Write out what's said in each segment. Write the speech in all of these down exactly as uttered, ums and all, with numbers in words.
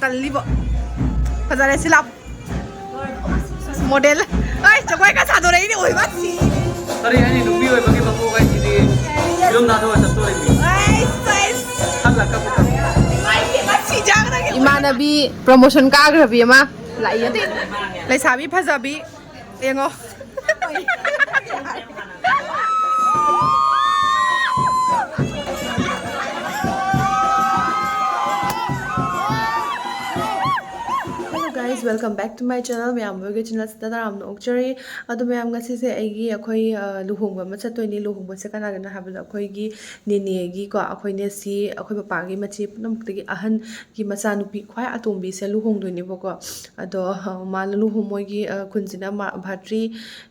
ꯀꯜꯂꯤꯕꯣ꯫ ꯐꯖꯔꯦ ꯁꯤ ꯂꯥꯎ꯫ ꯃꯣꯗꯦꯜ꯫ ꯑꯩ ꯖꯒꯣꯏꯒ ꯁꯥꯗꯣꯔꯛꯏꯅꯦ ꯑꯣꯏꯕ ꯁꯤ꯫ ꯀꯔꯤ ꯍꯥꯏꯅꯤ? ꯅꯨꯄꯤ ꯑꯣꯏꯕꯒꯤ ꯃꯄꯣꯛ ꯍꯥꯏꯁꯤꯗꯤ ꯐꯤꯂꯝ ꯊꯥꯗꯣꯛꯑ ꯆꯠꯇꯣꯔꯤꯃꯤ꯫ ꯑꯩꯁ, ꯑꯩꯁ꯫ ꯈꯜꯂꯒ ꯀꯞꯄꯨ ꯀꯞꯄꯨ꯫ ꯏꯃꯥꯏ ꯄꯦꯝꯃ ꯁꯤꯖꯥꯒꯗꯒꯤ꯫ ꯏꯃꯥꯟꯅꯕꯤ ꯄ꯭ꯔꯣꯃꯣꯁꯟ ꯀꯥꯈ꯭ꯔꯕꯤ ꯑꯃ ꯂꯥꯛꯏ ꯑꯗꯨ ꯂꯩꯁꯥꯕꯤ ꯐꯖꯕꯤ ꯌꯦꯡꯉꯣ꯫ Hello guys, welcome back to my channel. ꯃꯌꯥꯝ ꯑꯩꯈꯣꯏꯒꯤ ꯆꯦꯅꯦꯜꯁꯤꯗ ꯇꯔꯥꯝꯅ ꯑꯣꯛꯆꯔꯤ꯫ ꯑꯗꯣ ꯃꯌꯥꯝ, ꯉꯁꯤꯁꯦ ꯑꯩꯒꯤ ꯑꯩꯈꯣꯏ ꯑ, ꯂꯨꯍꯣꯡꯕ ꯑꯃ ꯆꯠꯇꯣꯏꯅꯤ꯫ ꯂꯨꯍꯣꯡꯕꯁꯦ ꯀꯅꯥꯒꯤꯅꯣ ꯍꯥꯏꯕꯗ ꯑꯩꯈꯣꯏꯒꯤ ꯅꯦꯅꯦꯒꯤꯀꯣ, ꯑꯩꯈꯣꯏ ꯅꯦꯁꯤ, ꯑꯩꯈꯣꯏ ꯄꯄꯥꯒꯤ ꯃꯆꯦ ꯄꯨꯝꯅꯃꯛꯇꯒꯤ ꯑꯍꯟꯒꯤ ꯃꯆꯥꯅꯨꯄꯤ ꯈ꯭ꯋꯥꯏ ꯑꯇꯣꯝꯕꯤꯁꯦ ꯂꯨꯍꯣꯡꯗꯣꯏꯅꯦꯕꯀꯣ꯫ ꯑꯗꯣ ꯑ, ꯃꯥꯅ ꯂꯨꯍꯣꯡ ꯃꯣꯏꯒꯤ ꯑ, ꯈꯨꯟꯁꯤꯅ ꯃꯥ- ꯚꯥꯇ꯭ꯔꯤ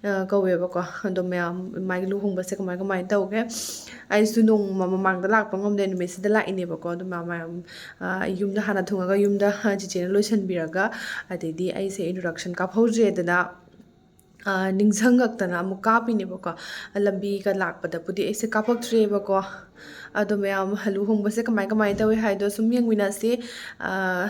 ꯑ, ꯀꯧꯋꯦꯕꯀꯣ꯫ ꯑꯗꯣ ꯃꯌꯥꯝ, ꯃꯥꯒꯤ ꯂꯨꯍꯣꯡꯕꯁꯦ ꯀꯃꯥꯏ ꯀꯃꯥꯏꯅ ꯇꯧꯒꯦ? ꯑꯩꯁꯨ ꯅꯣꯡꯃ ꯃꯃꯥꯡꯗ ꯂꯥꯛꯄ ꯉꯝꯗꯦ, ꯅꯨꯃꯤꯠꯁꯤꯗ ꯂꯥꯛꯏꯅꯦꯕꯀꯣ꯫ ꯑꯗꯣ ꯃꯌꯥꯝ ꯑ, ꯌꯨꯝꯗ ꯍꯥꯟꯅ ꯊꯨꯡꯉꯒ ꯌꯨꯝꯗ ꯆꯤꯆꯦꯅ ꯂꯣꯏꯁꯤꯟꯕꯤꯔꯒ, ꯑꯗꯩꯗꯤ ꯑꯩꯁꯦ ꯏꯟꯇ꯭ꯔꯣꯗꯛꯁꯟ ꯀꯥꯞꯍꯧꯗ꯭ꯔꯦꯗꯅ, ꯑ, ꯅꯤꯡꯁꯤꯡꯉꯛꯇꯅ ꯑꯃꯨꯛ ꯀꯥꯞꯄꯤꯅꯦꯕꯀꯣ꯫ ꯂꯝꯕꯤꯒ ꯂꯥꯛꯄꯗꯕꯨꯗꯤ ꯑꯩꯁꯦ ꯀꯥꯞꯄꯛꯇ꯭ꯔꯦꯕꯀꯣ꯫ ꯑꯗꯣ ꯃꯌꯥꯝ, ꯂꯨꯍꯣꯡꯕꯁꯦ ꯀꯃꯥꯏ ꯀꯃꯥꯏꯅ ꯇꯧꯋꯤ ꯍꯥꯏꯗꯣ ꯁꯨꯝ ꯌꯦꯡꯃꯤꯟꯅꯁꯤ꯫ ꯑ,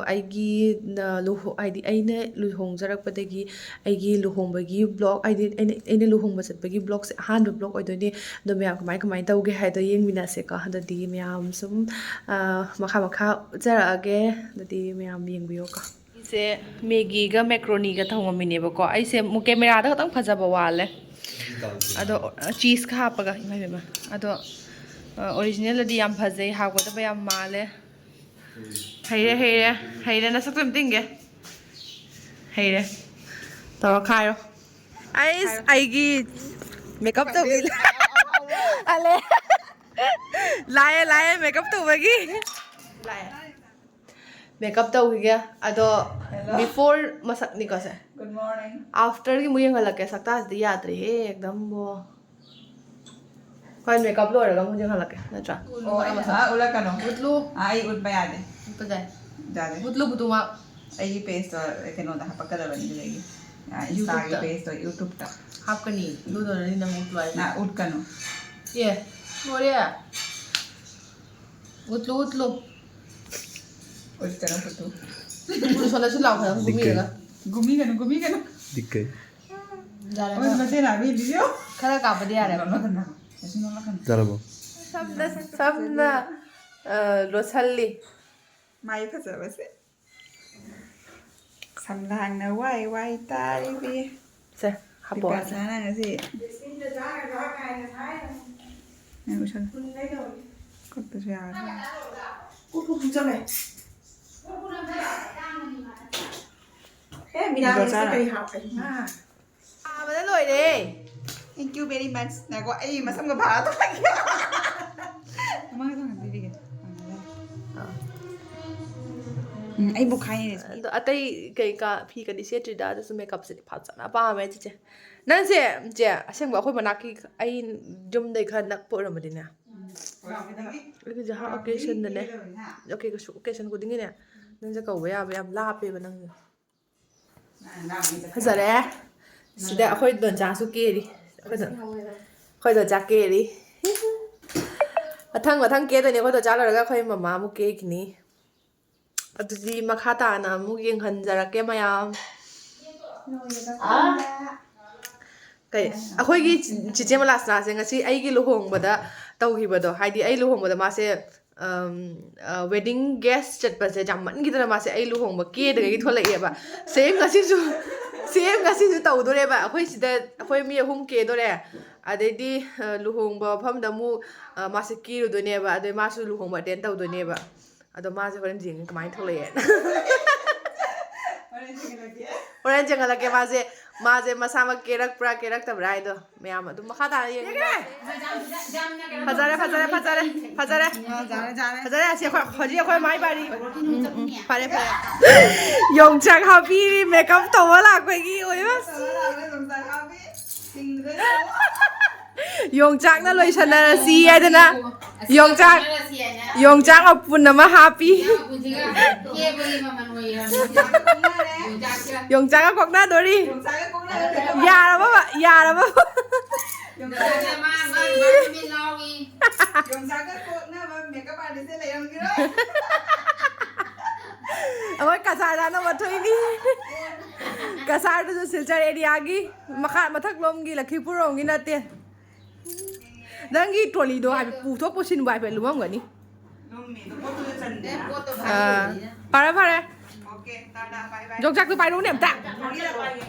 ꯑꯩꯒꯤ ꯅ- ꯂꯨꯍꯣ- ꯍꯥꯏꯗꯤ ꯑꯩꯅ ꯂꯨꯍꯣꯡꯖꯔꯛꯄꯗꯒꯤ ꯑꯩꯒꯤ ꯂꯨꯍꯣꯡꯕꯒꯤ ꯕ꯭ꯂꯣꯛ, ꯍꯥꯏꯗꯤ ꯑꯩꯅ ꯑꯩꯅ ꯂꯨꯍꯣꯡꯕ ꯆꯠꯄꯒꯤ ꯕ꯭ꯂꯣꯛꯁꯦ ꯑꯍꯥꯟꯕ ꯕ꯭ꯂꯣꯛ ꯑꯣꯏꯗꯣꯏꯅꯦ꯫ ꯑꯗꯣ ꯃꯌꯥꯝ ꯀꯃꯥꯏ ꯀꯃꯥꯏꯅ ꯇꯧꯒꯦ ꯍꯥꯏꯗꯣ ꯌꯦꯡꯃꯤꯟꯅꯁꯦꯀꯣ꯫ ꯑꯗꯨꯗꯤ ꯃꯌꯥꯝ ꯁꯨꯝ ꯑ, ꯃꯈꯥ ꯃꯈꯥ ꯎꯠꯆꯔꯛꯑꯒꯦ꯫ ꯑꯗꯨꯗꯤ ꯃꯌꯥꯝ ꯌꯦꯡꯕꯤꯌꯣꯀꯣ꯫ ꯑꯩꯁꯦ ꯃꯦꯒꯤꯒ ꯃꯦꯀ꯭ꯔꯣꯅꯤꯒ ꯊꯣꯡꯉꯝꯃꯤꯅꯦꯕꯀꯣ꯫ ꯑꯩꯁꯦ ꯑꯃꯨꯛ ꯀꯦꯃꯦꯔꯥꯗ ꯈꯛꯇꯪ ꯐꯖꯕ ꯋꯥꯠꯂꯦ꯫ ꯑꯗꯣ ꯆꯤꯁꯀ ꯍꯥꯞꯄꯒ, ꯏꯃꯥꯏ ꯕꯦꯝꯃ꯫ ꯑꯗꯣ ꯑꯣꯔꯤꯖꯤꯅꯦꯜꯗꯗꯤ ꯌꯥꯝ ꯐꯖꯩ, ꯍꯥꯎꯒꯗꯕ ꯌꯥꯝ ꯃꯥꯜꯂꯦ꯫ ꯍꯩꯔꯦ, ꯍꯩꯔꯦ, ꯍꯩꯔꯦ꯫ ꯅꯁꯛꯇꯣ ꯑꯝꯇ ꯌꯦꯡꯒꯦ꯫ ꯍꯩꯔꯦ꯫ ꯇꯧꯔ ꯈꯥꯏꯔꯣ꯫ ꯑꯩꯁ, ꯑꯩꯒꯤ ꯃꯦꯀꯞ ꯇꯧꯕꯤ꯫ ꯑꯂꯦ꯫ ꯂꯥꯛꯑꯦ, ꯂꯥꯛꯑꯦ, ꯃꯦꯀꯞ ꯇꯧꯕꯒꯤ꯫ ꯂꯥꯛꯑꯦ꯫ ꯃꯦꯀꯞ ꯇꯧꯈꯤꯒꯦ꯫ ꯑꯗꯣ, before ꯃꯁꯛꯅꯤꯀꯣ ꯁꯦ꯫ Good morning. Afterꯒꯤ ꯑꯃꯨꯛ ꯌꯦꯡꯍꯜꯂꯛꯀꯦ꯫ ꯁꯛꯇꯥꯁꯤꯗꯤ ꯌꯥꯗ꯭ꯔꯦꯍꯦ, ꯑꯦꯛꯗꯝꯕꯣ꯫ ꯍꯣꯏ, ꯃꯦꯀꯞ ꯂꯣꯏꯔꯒ ꯑꯃꯨꯛ ꯌꯦꯡꯍꯜꯂꯛꯀꯦ, ꯅꯠꯇ꯭ꯔꯥ? ꯑꯣ, ꯑꯩ, ꯑꯥ, ꯎꯠꯂꯛꯀꯅꯣ꯫ ꯎꯠꯂꯨ꯫ ꯑꯥ, ꯑꯩ ꯎꯠꯄ ꯌꯥꯗꯦ꯫ ꯎꯠꯄ ꯌꯥꯏ꯫ ꯌꯥꯗꯦ꯫ ꯎꯠꯂꯨ, ꯄꯨꯇꯨꯃꯛ꯫ ꯑꯩꯒꯤ ꯄꯦꯖꯇꯣ ꯀꯩꯅꯣꯗ ꯍꯥꯄꯛꯀꯗꯕꯅꯤ ꯑꯗꯨꯗꯒꯤ꯫ ꯑꯥ, ꯏꯟꯁꯇꯥꯒꯤ YouTubeꯇ꯫ ꯄꯦꯖꯇꯣ ꯌꯨꯇ꯭ꯌꯨꯕꯇ꯫ ꯍꯥꯞꯀꯅꯤ꯫ ꯑꯗꯨꯗꯨꯅꯅꯤ ꯅꯪ ꯎꯠꯂꯨ ꯍꯥꯏꯁꯦ꯫ ꯑꯥ, ꯎꯠꯀꯅꯨ꯫ ꯑꯦ, ꯂꯣꯏꯔꯦ꯫ ꯎꯠꯂꯨ, ꯎꯠꯂꯨ꯫ ꯑꯣꯏ ꯆꯠꯂꯛꯄꯗꯨ꯫ ꯁꯣꯝꯗꯁꯨ ꯂꯥꯎ ꯈꯔ ꯒꯨꯝꯃꯤꯔꯒ꯫ ꯒꯨꯝꯃꯤꯒꯅꯨ, ꯒꯨꯝꯃꯤꯒꯅꯨ꯫ ꯗꯤꯛꯀꯩ꯫ ꯌꯥꯔꯦ, ꯑꯣꯏ ꯃꯆꯦꯅ ꯍꯥꯏꯕꯤꯔꯤꯌꯣ꯫ ꯈꯔ ꯀꯥꯞꯄꯗꯤ ꯌꯥꯔꯦ꯫ ꯅꯣꯛꯂꯛꯀꯅꯨ꯫ ꯀꯩꯁꯨ ꯅꯣꯛꯂꯛꯀꯅꯨ꯫ ꯌꯥꯔꯕꯣ? ꯁꯝꯅ, ꯁꯝꯅ, ꯑ, ꯂꯣꯠꯁꯜꯂꯤ꯫ ꯃꯥꯏ ꯐꯖꯕꯁꯦ꯫ ꯁꯝꯂꯥꯡꯅ ꯋꯥꯏ ꯋꯥꯏ ꯇꯥꯔꯤꯕꯤ꯫ ꯁꯦ, ꯍꯥꯞꯄꯣ꯫ ꯕꯤꯄꯥꯁꯥꯅ ꯉꯁꯤ꯫ ꯅꯪ ꯎꯁꯜꯂꯣ꯫ ꯀꯛꯇꯁꯨ ꯌꯥꯔꯅꯤ꯫ ꯑꯦ, ꯃꯤꯔꯥꯃꯦꯁꯇ ꯀꯔꯤ ꯍꯥꯞꯄ? ꯏꯃꯥ꯫ ꯁꯥꯕꯅ ꯂꯣꯏꯔꯦ꯫ Thank you very much꯫ ꯉꯥꯏꯈꯣ, ꯑꯩ ꯃꯁꯝꯒ ꯐꯥꯔ ꯊꯝꯃꯒꯦ꯫ ꯃꯃꯥꯡꯗ ꯊꯝꯃ ꯄꯤꯕꯤꯒꯦ꯫ ꯑꯥ꯫ ꯎꯝ, ꯑꯩꯕꯨ ꯈꯥꯏꯔꯦ꯫ ꯑꯗꯣ ꯑꯇꯩ ꯀꯩꯀꯥ ꯐꯤ ꯀꯗꯤ ꯁꯦꯠꯇ꯭ꯔꯤꯗ, ꯑꯗꯨꯁꯨ ꯃꯦꯀꯞꯁꯤꯗꯤ ꯐꯖꯅ ꯄꯥꯝꯃꯦ, ꯆꯤꯆꯦ꯫ ꯅꯪꯁꯦ, ꯆꯦ, ꯑꯁꯦꯡꯕ ꯑꯩꯈꯣꯏ ꯃꯅꯥꯛꯀꯤ, ꯑꯩ ꯌꯨꯝꯗꯩ ꯈꯔ ꯅꯛꯄ ꯑꯣꯏꯔꯝꯃꯗꯤꯅꯦ꯫ ꯎꯝ꯫ ꯑꯩꯒꯤ ꯖꯍꯥ occasionꯗꯅꯦ꯫ Okay, ꯀꯩꯁꯨ occasion ꯈꯨꯗꯤꯡꯒꯤꯅꯦ, ꯅꯪꯁꯦ ꯀꯧꯕ ꯌꯥꯕ ꯌꯥꯝ ꯂꯥꯞꯄꯦꯕ ꯅꯪꯁꯦ꯫ ꯐꯖꯔꯦ꯫ ꯁꯤꯗ ꯑꯩꯈꯣꯏ ꯗꯣꯟꯆꯥꯁꯨ ꯀꯦꯔꯤ꯫ ꯑꯩꯈꯣꯏ ꯗꯣꯟ-, ꯑꯩꯈꯣꯏ ꯗꯣꯟꯆꯥ ꯀꯦꯔꯤ꯫ ꯃꯊꯪ ꯃꯊꯪ ꯀꯦꯗꯣꯏꯅꯦ꯫ ꯑꯩꯈꯣꯏ ꯗꯣꯟꯆꯥ ꯂꯣꯏꯔꯒ ꯑꯩꯈꯣꯏ ꯃꯃꯥ ꯑꯃꯨꯛ ꯀꯦꯈꯤꯅꯤ꯫ ꯑꯗꯨꯗꯤ ꯃꯈꯥ ꯇꯥꯅ ꯑꯃꯨꯛ ꯌꯦꯡꯍꯟꯖꯔꯛꯀꯦ ꯃꯌꯥꯝ꯫ ꯀꯩ, ꯑꯩꯈꯣꯏꯒꯤ ꯆꯤ-, ꯆꯤꯆꯦ ꯃꯂꯥꯁꯅꯥꯁꯦ ꯉꯁꯤ ꯑꯩꯒꯤ ꯂꯨꯍꯣꯡꯕꯗ ꯇꯧꯈꯤꯕꯗꯣ, ꯍꯥꯏꯗꯤ ꯑꯩ ꯂꯨꯍꯣꯡꯕꯗ ꯃꯥꯁꯦ, ꯑꯝ, ꯑ, wedding guest ꯆꯠꯄꯁꯦ ꯌꯥꯝꯃꯟꯈꯤꯗꯅ ꯃꯥꯁꯦ ꯑꯩ ꯂꯨꯍꯣꯡꯕ ꯀꯦꯗꯒꯤ ꯊꯣꯛꯂꯛꯑꯦꯕ꯫ Same ꯉꯁꯤꯁꯨ, same ꯉꯁꯤꯁꯨ ꯇꯧꯗꯣꯔꯦꯕ꯫ ꯑꯩꯈꯣꯏ ꯁꯤꯗ ꯑꯩꯈꯣꯏ ꯃꯤ ꯑꯍꯨꯝ ꯀꯦꯗꯣꯔꯦ꯫ ꯑꯗꯩꯗꯤ, ꯑ, ꯂꯨꯍꯣꯡꯕ ꯃꯐꯝꯗ ꯑꯃꯨꯛ, ꯑ, ꯃꯥꯁꯦ ꯀꯦꯔꯨꯗꯣꯏꯅꯦꯕ꯫ ꯑꯗꯩ ꯃꯥꯁꯨ ꯂꯨꯍꯣꯡꯕ attend ꯇꯧꯗꯣꯏꯅꯦꯕ꯫ ꯑꯗꯣ ꯃꯥꯁꯦ ꯍꯣꯔꯦꯟ ꯌꯦꯡꯉꯦ ꯀꯃꯥꯏꯅ ꯊꯣꯛꯂꯛꯑꯦ꯫ ꯍꯣꯔꯦꯟ ꯌꯦꯡꯍꯜꯂꯛꯀꯦ꯫ ꯍꯣꯔꯦꯟ ꯌꯦꯡꯍꯜꯂꯛꯀꯦ ꯃꯥꯁꯦ꯫ ꯃꯥꯁꯦ ꯃꯁꯥꯃꯛ ꯀꯦꯔꯛꯄ꯭ꯔꯥ ꯀꯦꯔꯛꯇꯕ꯭ꯔꯥ ꯍꯥꯏꯗꯣ ꯃꯌꯥꯝ ꯑꯗꯨꯝ ꯃꯈꯥ ꯇꯥꯅ ꯌꯦꯡꯉꯦ꯫ ꯐꯖꯔꯦ, ꯐꯖꯔꯦ, ꯐꯖꯔꯦ, ꯐꯖꯔꯦ꯫ ꯑꯥ, ꯌꯥꯔꯦ, ꯌꯥꯔꯦ꯫ ꯐꯖꯔꯦ, ꯑꯁꯤ ꯑꯩꯈꯣꯏ, ꯍꯧꯖꯤꯛ ꯑꯩꯈꯣꯏ ꯃꯥꯏ ꯄꯥꯔꯤ꯫ ꯎꯝ, ꯎꯝ, ꯐꯔꯦ, ꯐꯔꯦ꯫ ꯌꯣꯡꯆꯥꯛ ꯍꯥꯞꯄꯤꯔꯤ, makeup ꯇꯧꯕ ꯂꯥꯛꯄꯒꯤ ꯑꯣꯏꯕ꯫ ꯌꯣꯡꯆꯥꯛꯅ ꯂꯣꯏꯁꯟꯅꯔꯁꯤ ꯍꯥꯏꯗꯅ ꯌꯣꯡꯆꯥꯛ, ꯌꯣꯡꯆꯥꯛ ꯃꯄꯨꯟ ꯑꯃ ꯍꯥꯞꯄꯤ꯫ ꯌꯣꯡꯆꯥꯛꯀ ꯀꯣꯛꯅꯗꯣꯔꯤ꯫ ꯌꯥꯔꯕ? ꯌꯥꯔꯕ? ꯌꯣꯡꯆꯥꯛꯀ ꯀꯣꯛꯅꯕ makeup artist ꯂꯩꯔꯝꯈꯤꯔꯣꯏ꯫ ꯑꯩꯈꯣꯏ ꯀꯆꯥꯔ ꯆꯥꯅꯕ ꯊꯣꯛꯏꯅꯤ꯫ ꯀꯆꯥꯔꯗꯨꯁꯨ ꯁꯤꯜꯆꯔ ꯑꯦꯔꯤꯌꯥꯒꯤ, ꯃꯈꯥ ꯃꯊꯛ ꯂꯣꯝꯒꯤ, ꯂꯛꯈꯤꯄꯨꯔ ꯂꯣꯝꯒꯤ ꯅꯠꯇꯦ꯫ ꯅꯪꯒꯤ ꯇ꯭ꯔꯣꯂꯤꯗꯣ ꯍꯥꯏꯐꯦꯠ ꯄꯨꯊꯣꯛ ꯄꯨꯁꯤꯟꯕ ꯍꯥꯏꯐꯦꯠ ꯂꯨꯝꯃꯝꯒꯅꯤ꯫ ꯂꯨꯝꯃꯤ, ꯑꯗꯣ ꯄꯣꯠꯇꯨꯗ ꯆꯟꯗꯦ꯫ ꯑꯥ, ꯐꯔꯦ ꯐꯔꯦ꯫ ꯑꯣꯀꯦ, ꯇꯥꯇꯥ, ꯕꯥꯏ ꯕꯥꯏ꯫ ꯌꯣꯡꯆꯥꯛꯇꯣ ꯄꯥꯏꯔꯛꯎꯅꯦ ꯑꯝꯇ꯫ ꯂꯣꯏꯔꯦ, ꯄꯥꯏꯒꯦ꯫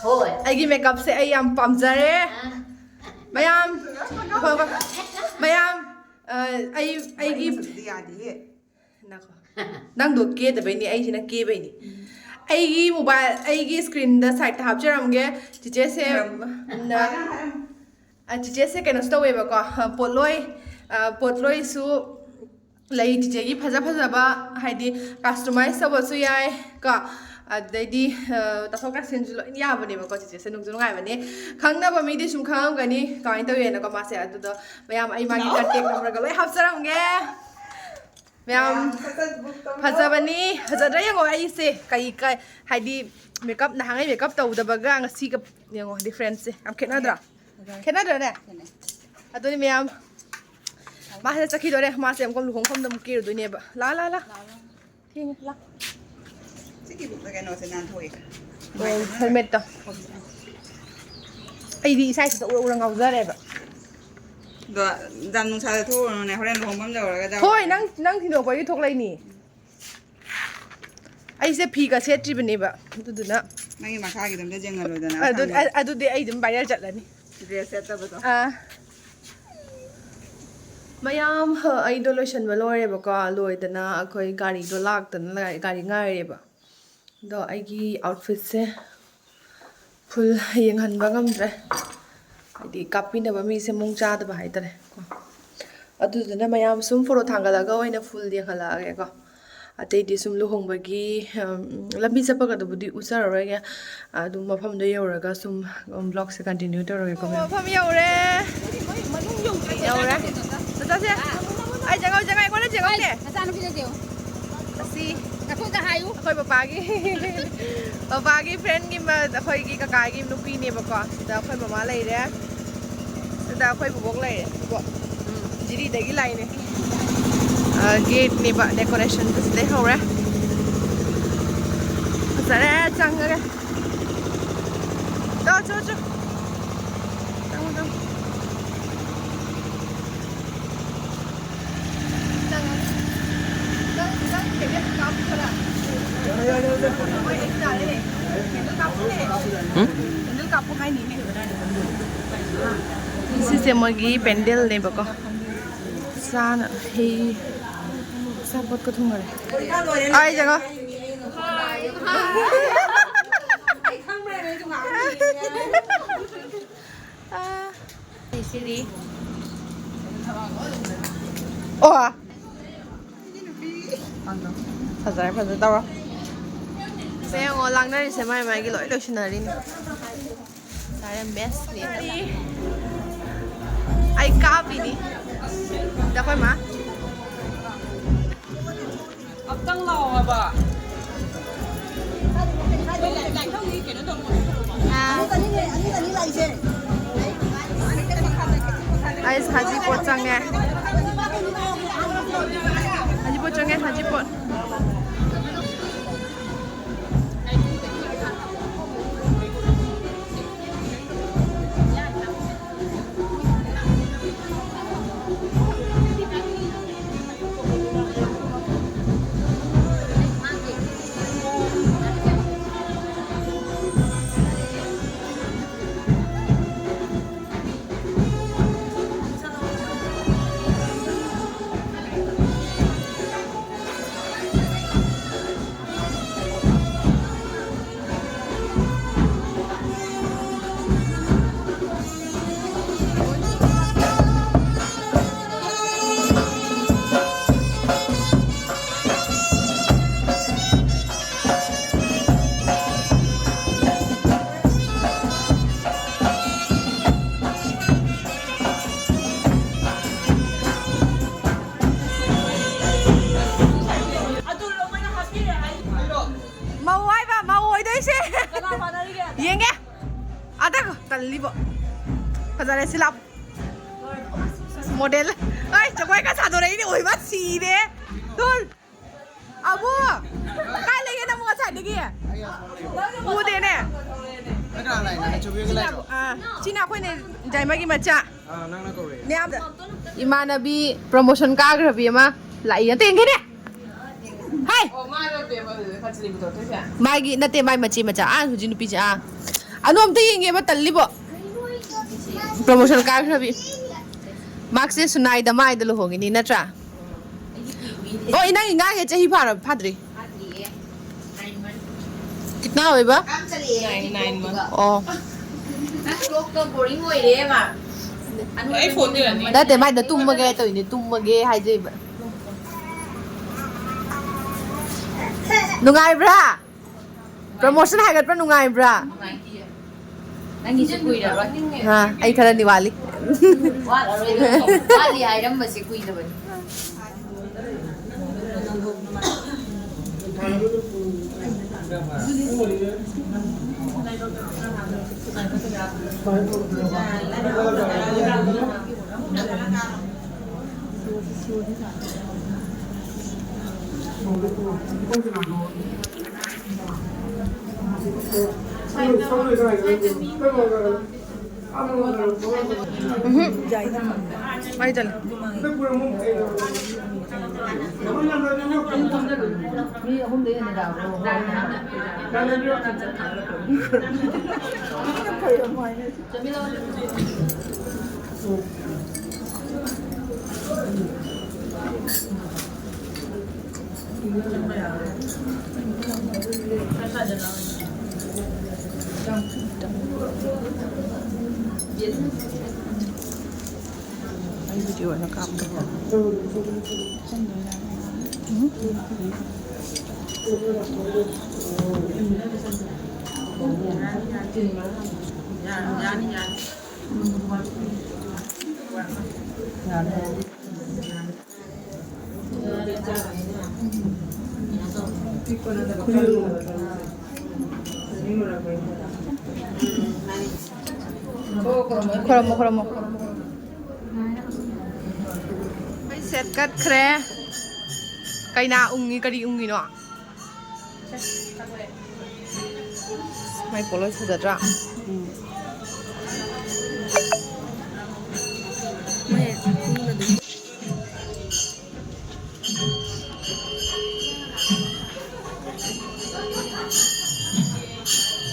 ꯍꯣꯏ꯫ ꯑꯩꯒꯤ ꯃꯦꯀꯞꯁꯦ ꯑꯩ ꯌꯥꯝ ꯄꯥꯝꯖꯔꯦ꯫ ꯃꯌꯥꯝ, ꯍꯣꯏ, ꯍꯣꯏ꯫ ꯃꯌꯥꯝ, ꯑ, ꯑꯩ, ꯑꯩꯒꯤ ꯃꯁꯛꯇꯨꯗꯤ ꯌꯥꯗꯤꯌꯦ꯫ ꯅꯈꯣ꯫ ꯅꯪꯗꯣ ꯀꯦꯗꯕꯩꯅꯤ, ꯑꯩꯁꯤꯅ ꯀꯦꯕꯩꯅꯤ꯫ ꯑꯩꯒꯤ ꯃꯣꯕꯥꯏꯜ, ꯑꯩꯒꯤ ꯁ꯭ꯀ꯭ꯔꯤꯟꯗ ꯁꯥꯏꯠꯇ ꯍꯥꯞꯆꯔꯝꯒꯦ꯫ ꯆꯤꯆꯦꯁꯦ, ꯎꯝ꯫ ꯅ-, ꯑ, ꯆꯤꯆꯦꯁꯦ ꯀꯩꯅꯣꯁꯨ ꯇꯧꯋꯦꯕꯀꯣ, ꯑ, ꯄꯣꯠꯂꯣꯏ, ꯑ, ꯄꯣꯠꯂꯣꯏꯁꯨ ꯂꯩ ꯆꯤꯆꯦꯒꯤ ꯐꯖ ꯐꯖꯕ, ꯍꯥꯏꯗꯤ customize ꯇꯧꯕꯁꯨ ꯌꯥꯏ ꯀꯣ, ꯑꯗꯩꯗꯤ, ꯑ, ꯇꯥꯊꯣꯛ ꯇꯥꯁꯤꯟꯁꯨ ꯂꯣꯏ ꯌꯥꯕꯅꯦꯕꯀꯣ꯫ ꯆꯤꯆꯦꯁꯦ ꯅꯨꯡꯁꯨ ꯅꯨꯡꯉꯥꯏꯕꯅꯦ, ꯈꯪꯅꯕ ꯃꯤꯗꯤ ꯁꯨꯝ ꯈꯪꯉꯝꯒꯅꯤ ꯀꯃꯥꯏꯅ ꯇꯧꯋꯦꯅꯀꯣ ꯃꯥꯁꯦ꯫ ꯑꯗꯨꯗꯣ ꯃꯌꯥꯝ ꯑꯩ ꯃꯥꯒꯤ contact number ꯒ ꯂꯣꯏ ꯍꯥꯞꯆꯔꯝꯒꯦ꯫ ꯃꯌꯥꯝ ꯃꯌꯥꯝ ꯁꯠ ꯁꯠ book ꯇꯧꯔꯣ꯫ ꯐꯖꯕꯅꯤ, ꯐꯖꯗ꯭ꯔꯥ ꯌꯦꯡꯉꯣ ꯑꯩꯁꯦ꯫ ꯀꯩ, ꯀꯩ, ꯍꯥꯏꯗꯤ makeup, ꯅꯍꯥꯟꯉꯩ makeup ꯇꯧꯗꯕꯒ ꯉꯁꯤꯒ ꯌꯦꯡꯉꯣ, difference ꯁꯦ ꯌꯥꯝ ꯈꯦꯠꯅꯗ꯭ꯔꯥ? ꯐꯖꯔꯦ꯫ ꯈꯦꯠꯅꯗ꯭ꯔꯅꯦ? ꯈꯦꯠꯅꯩ꯫ ꯑꯗꯨꯅꯤ ꯃꯌꯥꯝ, ꯃꯥ ꯍꯟꯗꯛ ꯆꯠꯈꯤꯗꯣꯔꯦ꯫ ꯃꯥꯁꯦ ꯑꯃꯨꯛꯀ ꯂꯨꯍꯣꯡꯐꯝꯗ ꯑꯃꯨꯛ ꯀꯦꯔꯨꯗꯣꯏꯅꯦꯕ꯫ ꯂꯥ, ꯂꯥ, ꯂꯥ꯫ ꯂꯥꯛꯑꯣ꯫ ꯊꯦꯡꯉꯦ, ꯂꯥ꯫ ꯁꯤꯒꯤ book ꯇ ꯀꯩꯅꯣꯁꯦ ꯅꯥꯟꯊꯣꯛꯑꯦ꯫ ꯑꯣ, helmet ꯇꯣ꯫ ꯑꯩꯗꯤ ꯏꯁꯥ ꯏꯊꯟꯇ ꯎꯔ ꯎꯔ ꯉꯥꯎꯖꯔꯦꯕ꯫ ꯑꯗꯣ ꯌꯥꯝ ꯅꯨꯡꯁꯥꯗ ꯊꯣꯛꯎꯔꯅꯨꯅꯦ, ꯍꯣꯔꯦꯟ ꯂꯨꯍꯣꯡꯐꯝ ꯌꯧꯔꯒ ꯍꯣꯏ, ꯅꯪ, ꯅꯪ ꯊꯤꯟꯗꯣꯛꯄꯒꯤ ꯊꯣꯛꯂꯛꯏꯅꯤ꯫ ꯑꯩꯁꯦ ꯐꯤꯒ ꯁꯦꯠꯇ꯭ꯔꯤꯕꯅꯦꯕ, ꯑꯗꯨꯗꯨꯅ꯫ ꯅꯪꯒꯤ ꯃꯈꯥꯒꯤꯗꯣ ꯑꯝꯇ ꯌꯦꯡꯍꯜꯂꯣꯗꯅ, ꯑꯗꯨ-, ꯑꯁꯥꯡꯕ꯫ ꯑ-, ꯑꯗꯨꯗꯤ ꯑꯩ ꯑꯗꯨꯝ viral ꯆꯠꯂꯅꯤ꯫ Dress ꯁꯦꯠꯇꯕꯗꯣ꯫ ꯑꯥ꯫ ꯃꯌꯥꯝ, ꯍ, ꯑꯩꯗꯣ ꯂꯣꯏꯁꯟꯕ ꯂꯣꯏꯔꯦꯕꯀꯣ, ꯂꯣꯏꯗꯅ ꯑꯩꯈꯣꯏ ꯒꯥꯔꯤꯗꯣ ꯂꯥꯛꯇꯅ ꯂꯩ-, ꯒꯥꯔꯤ ꯉꯥꯏꯔꯦꯕ꯫ ꯑꯗꯣ ꯑꯩꯒꯤ outfit ꯁꯦ full ꯌꯦꯡꯍꯟꯕ ꯉꯝꯗ꯭ꯔꯦ, ꯍꯥꯏꯗꯤ ꯀꯥꯞꯄꯤꯅꯕ ꯃꯤꯁꯦ ꯃꯑꯣꯡ ꯆꯥꯗꯕ ꯍꯥꯏꯇꯥꯔꯦ ꯀꯣ꯫ ꯑꯗꯨꯗꯨꯅ ꯃꯌꯥꯝ ꯁꯨꯝ photo ꯊꯥꯡꯒꯠꯂꯒ ꯑꯣꯏꯅ full ꯌꯦꯡꯍꯜꯂꯛꯑꯒꯦꯀꯣ꯫ ꯑꯇꯩꯗꯤ ꯁꯨꯝ ꯂꯨꯍꯣꯡꯕꯒꯤ, ꯎꯝ, ꯂꯝꯕꯤ ꯆꯠꯄꯒꯗꯨꯕꯨꯗꯤ ꯎꯠꯆꯔꯔꯣꯏꯒꯦ꯫ ꯑꯗꯨꯝ ꯃꯐꯝꯗꯣ ꯌꯧꯔꯒ ꯁꯨꯝ, ꯎꯝ, vlog ꯁꯦ continue ꯇꯧꯔꯒꯦꯀꯣ, ꯃꯌꯥꯝ꯫ ꯃꯐꯝ ꯌꯧꯔꯦ꯫ ꯌꯧꯔꯦ꯫ ꯆꯠꯁꯦ꯫ ꯑꯩ ꯆꯪꯉꯧ, ꯆꯪꯉꯧ, ꯑꯩꯉꯣꯟꯗ ꯆꯪꯉꯧꯅꯦ꯫ ꯅꯆꯥꯅꯨꯄꯤꯗ ꯆꯦꯡꯉꯨ꯫ ꯑꯁꯤ ꯑꯩꯈꯣꯏꯗ ꯍꯥꯏꯌꯨ꯫ ꯑꯩꯈꯣꯏ ꯄꯄꯥꯒꯤ, ꯄꯄꯥꯒꯤ friend ꯒꯤ ꯃ-, ꯑꯩꯈꯣꯏꯒꯤ ꯀꯀꯥꯒꯤ ꯅꯨꯄꯤꯅꯦꯕꯀꯣ꯫ ꯁꯤꯗ ꯑꯩꯈꯣꯏ ꯃꯃꯥ ꯂꯩꯔꯦ꯫ ꯁꯤꯗ ꯑꯩꯈꯣꯏ ꯕꯣꯕꯣꯛ ꯂꯩꯔꯦ꯫ ꯕꯣꯕꯣꯛ꯫ ꯎꯝ, ꯖꯤꯔꯤꯗꯒꯤ ꯂꯥꯛꯏꯅꯦ꯫ ꯑ, gate ꯅꯦꯕ, decoration ꯁꯤꯗꯩ ꯍꯧꯔꯦ꯫ ꯌꯥꯔꯦ, ꯆꯪꯉꯒꯦ꯫ ꯆꯣ, ꯆꯣ, ꯆꯣ꯫ ꯆꯪꯉꯣ, ꯆꯪꯉꯣ꯫ ꯆꯪꯉꯒꯦ꯫ ꯅꯪ, ꯅꯪ ꯀꯩꯅꯣ ꯀꯥꯞꯄꯨ ꯈꯔ꯫ ꯍꯣꯏ, ꯑꯩ ꯇꯥꯔꯦꯅꯦ꯫ ꯀꯦꯟꯗꯜ ꯀꯥꯞꯄꯨꯅꯦ꯫ ꯎꯝ? ꯀꯦꯟꯗꯜ ꯀꯥꯞꯄꯨ ꯍꯥꯏꯅꯤꯅꯦ꯫ ꯁꯤꯁꯦ ꯃꯣꯏꯒꯤ ꯄꯦꯟꯗꯦꯜꯅꯦꯕꯀꯣ꯫ ꯆꯥꯅ ꯍꯩ ꯑꯆꯥꯄꯣꯠꯀ ꯊꯨꯡꯉꯔꯦ꯫ ꯑꯩ ꯆꯪꯉꯣ꯫ ꯑꯥ꯫ ꯁꯤꯗꯤ꯫ ꯑꯣ꯫ ꯐꯖꯔꯦ, ꯐꯖꯔꯦ, ꯇꯧꯔꯣ꯫ ꯁꯦ ꯌꯦꯡꯉꯣ, ꯂꯥꯡꯅꯔꯤꯁꯦ ꯃꯥꯏ ꯃꯥꯏꯒꯤ ꯂꯣꯏ ꯂꯣꯏꯁꯤꯟꯅꯔꯤꯅꯤ꯫ ꯁꯥꯔꯦ ꯃꯦꯁꯅꯤ꯫ ꯑꯩ ꯀꯥꯞꯄꯤꯅꯤ꯫ ꯑꯗ ꯑꯩꯈꯣꯏ ꯃꯥ꯫ ꯑꯝꯇꯪ ꯂꯥꯛꯑꯣ ꯍꯥꯏꯕ꯫ ꯑꯥ꯫ ꯑꯩ ꯁꯥꯖꯤ ꯄꯣꯠ ꯆꯪꯉꯦ꯫ ꯁꯥꯖꯤ ꯄꯣꯠ ꯆꯪꯉꯦ, ꯁꯥꯖꯤ ꯄꯣꯠ꯫ ꯃꯧ ꯍꯥꯏꯕ, ꯃꯧ ꯑꯣꯏꯗꯣꯏꯁꯦ꯫ ꯀꯅꯥ ꯄꯥꯅꯔꯤꯒꯦ? ꯌꯦꯡꯒꯦ꯫ ꯑꯗ ꯇꯜꯂꯤꯕꯣ꯫ ꯐꯖꯔꯦ ꯁꯤ ꯂꯥꯎ꯫ ꯃꯣꯗꯦꯜ꯫ ꯑꯩ ꯖꯒꯣꯏꯒ ꯁꯥꯗꯣꯔꯛꯏꯅꯦ, ꯑꯣꯏꯕ ꯁꯤꯔꯦ꯫ ꯇꯨꯜ꯫ ꯑꯕꯨ! ꯀꯥꯏ ꯂꯩꯒꯦ ꯅꯪꯕꯨ ꯉꯁꯥꯏꯗꯒꯤ? ꯎꯗꯦꯅꯦ꯫ ꯑꯥ, ꯁꯤꯅ ꯑꯩꯈꯣꯏꯅꯦ ꯖꯥꯏꯃꯒꯤ ꯃꯆꯥ꯫ ꯅꯌꯥꯝꯕ꯫ ꯏꯃꯥꯟꯅꯕꯤ promotion ꯀꯥꯈ꯭ꯔꯕꯤ ꯑꯃ ꯂꯥꯛꯏ꯫ ꯑꯝꯇ ꯌꯦꯡꯒꯦꯅꯦ꯫ ꯍꯥꯏ꯫ ꯃꯥꯒꯤ ꯅꯠꯇꯦ, ꯃꯥꯏ ꯃꯆꯦ ꯃꯆꯥ꯫ ꯑꯥ, ꯍꯧꯖꯤꯛ ꯅꯨꯄꯤꯁꯦ꯫ ꯑꯥ, ꯑꯅꯨ ꯑꯝꯇ ꯌꯦꯡꯒꯦꯕ, ꯇꯜꯂꯤꯕꯣ꯫ Promotion ꯀꯥꯈ꯭ꯔꯕꯤ꯫ ꯃꯍꯥꯛꯁꯦ ꯁꯨꯅꯥꯏꯗ ꯃꯥꯏꯗ ꯂꯨꯍꯣꯡꯉꯤꯅꯤ ꯅꯠꯇ꯭ꯔꯥ? ꯑꯣ, ꯅꯪꯒꯤ ꯉꯥꯒꯤ ꯆꯍꯤ ꯐꯥꯔ-, ꯐꯥꯗ꯭ꯔꯤ? ꯀꯤꯠꯅꯥ ꯑꯣꯏꯕ? ꯑꯣ꯫ ꯑꯩ ꯐꯣꯟꯗ ꯌꯥꯅꯤ꯫ ꯅꯠꯇꯦ, ꯃꯥꯏꯗ ꯇꯨꯝꯃꯒꯦ ꯇꯧꯔꯤꯅꯦ, ꯇꯨꯝꯃꯒꯦ ꯍꯥꯏꯖꯩꯕ꯫ ꯅꯨꯡꯉꯥꯏꯕ꯭ꯔꯥ? Promotion ꯍꯥꯏꯒꯠꯄ ꯅꯨꯡꯉꯥꯏꯕ꯭ꯔꯥ? ꯅꯪꯒꯤꯁꯨ ꯀꯨꯏꯔꯕ? ꯑꯥ, ꯑꯩ ꯈꯔꯗꯤ ꯋꯥꯠꯂꯤ꯫ ꯋꯥꯠꯂꯤ ꯍꯥꯏꯔꯝꯕꯁꯦ ꯀꯨꯏꯗꯕꯅꯤ꯫ ꯎꯝꯍꯨꯝ꯫ ꯃꯥꯏ ꯆꯠꯂꯦ꯫ ꯃꯤ ꯑꯍꯨꯝꯗꯩ ꯍꯦꯟꯅ ꯌꯥꯕ꯭ꯔꯣ? ꯑꯩ video ꯑꯣꯏꯅ ꯀꯥꯞꯀꯦ꯫ ꯎꯝ꯫ ꯈꯨꯔꯨꯝꯃꯣ, ꯈꯨꯔꯨꯝꯃꯣ꯫ ꯑꯩ set ꯀꯠꯈ꯭ꯔꯦ꯫ ꯀꯩꯅꯥ ꯎꯪꯉꯤ, ꯀꯔꯤ ꯎꯪꯉꯤꯅꯣ? ꯃꯥꯏ ꯄꯣꯠꯂꯣꯏ ꯐꯖꯗ꯭ꯔꯥ? ꯎꯝ꯫